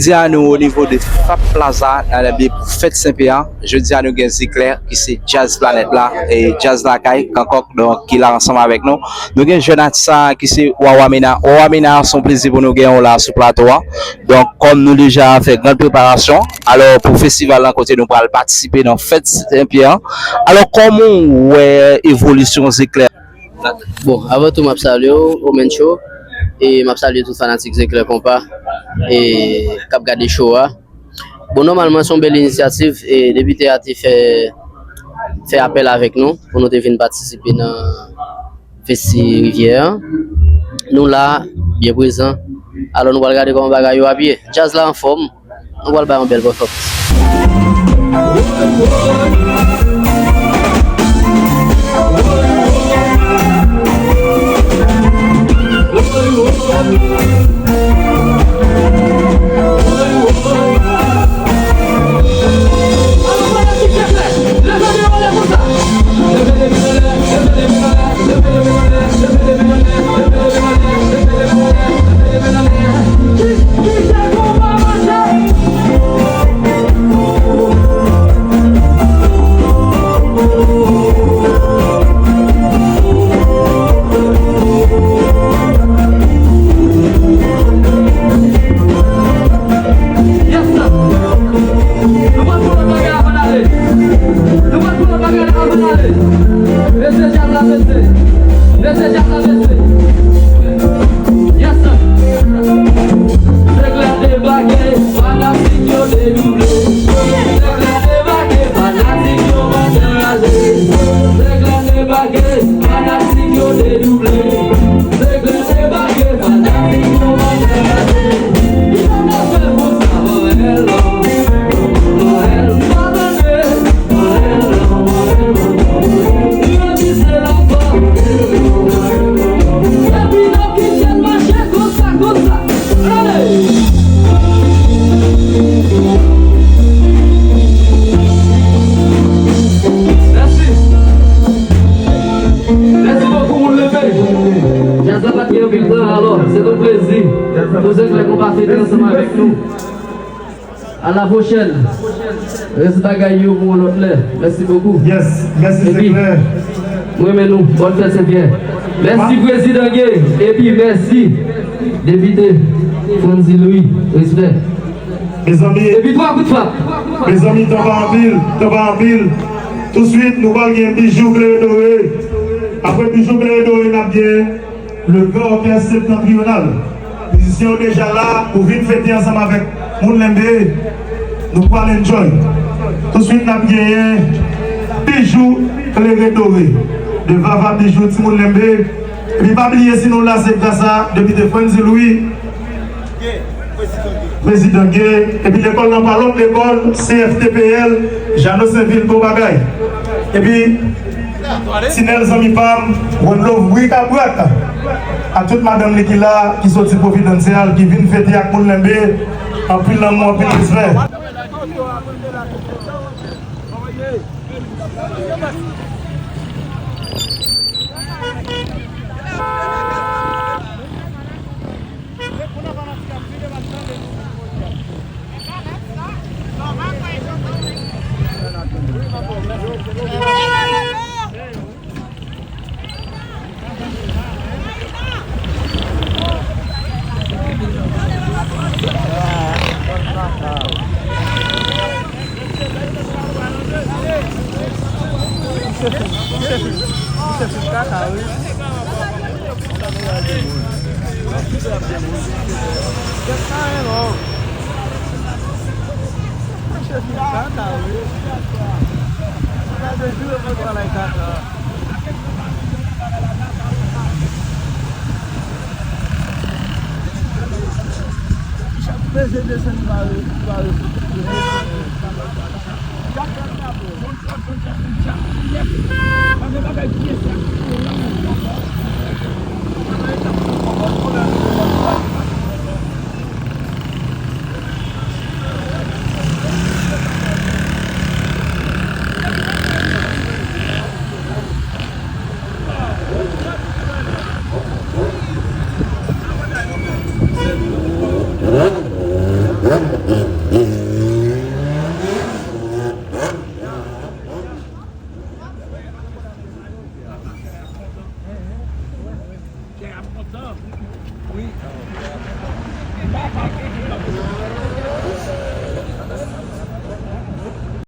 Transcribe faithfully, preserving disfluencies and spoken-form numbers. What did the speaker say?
Jodi a nou o nivo de Fab Plaza nan Lanbye pou fèt Senpyè an. Jodi a nou gen Zeklè ki se djaz planèt la e djaz lakay, Kankòk, donk, ki la ansanm avèk nou. Nou gen jèn atis sa ki se Wawa Mena. Wawa Mena, se yon plezi pou nou gen w la sou plato a. Donk, kòm nou deja fè gran preparasyon, alò pou festival lan kote nou pral patisipe nan fèt Senpyè an, alò kòman w wè evolisyon Zeklè? Bon, avan tou, m ap salye w, Omencho, e m ap salye tout fanatik Zeklè Konpa e k ap gade show a. Bon, nòmalman, se yon bèl inisyativ e depite a te fè, fè apèl avèk nou pou nou te vin patisipe nan festi Rivyè an. Nou la, byen prezan. Alò, nou pral gade kòman bagay yo ap ye. Djaz la anfòm. Nou pral bay yon bèl pèfòmans. Yes, sir. Nou pral fè lòt bagay avan n ale. Nou pral fè lòt bagay avan n ale. Mesye, djaz la pete. Mesye, djaz la pete. Yes, sir. Zeklè debake, fanatik yo dedouble. Zeklè debake, fanatik yo mande raje. Zeklè debake, fanatik yo dedouble. Mèsi bokou, moun leve. Djaz la pa t gen anpil tan, alò, se yon plezi pou Zeklè Konpa fete ansanm avèk nou. A la pwochèn. Rès bagay yo pou yon lòt lè. Mèsi bokou. Yes, mèsi Zeklè. Mwen renmen nou. Bòn fèt Senpyè. Mèsi Prezidan Gay. Epi mèsi Depite Frandy Louis. Respè. Mezanmi, epi twa kout fap. Mezanmi, tan pa anpil, tan pa anpil. Touswit, nou pral gen Bijou Klere Dore. Apre Bijou Klere Dore, n ap gen le Grand Orchestre Septentrional. Mizisyen yo deja la pou vin fete ansanm avèk moun Lenbe. Nou pral enjoy. Touswit, n ap genyen Bijou Klere Dore de Vava Bijou, Timoun Lenbe. Epi pa bliye, si nou la, se gras a Depite Frandy Louis, Prezidan Gay, epi lekòl lan pa lòt lekòl, C F T P L, Jano Senvil, bon bagay. Epi Tinèl, zanmi pa m, One Love, Bri Kabrat, ak tout madanm li ki la, ki soti Providencial, ki vin fete ak moun Lenbe, anpil lanmou, anpil respè.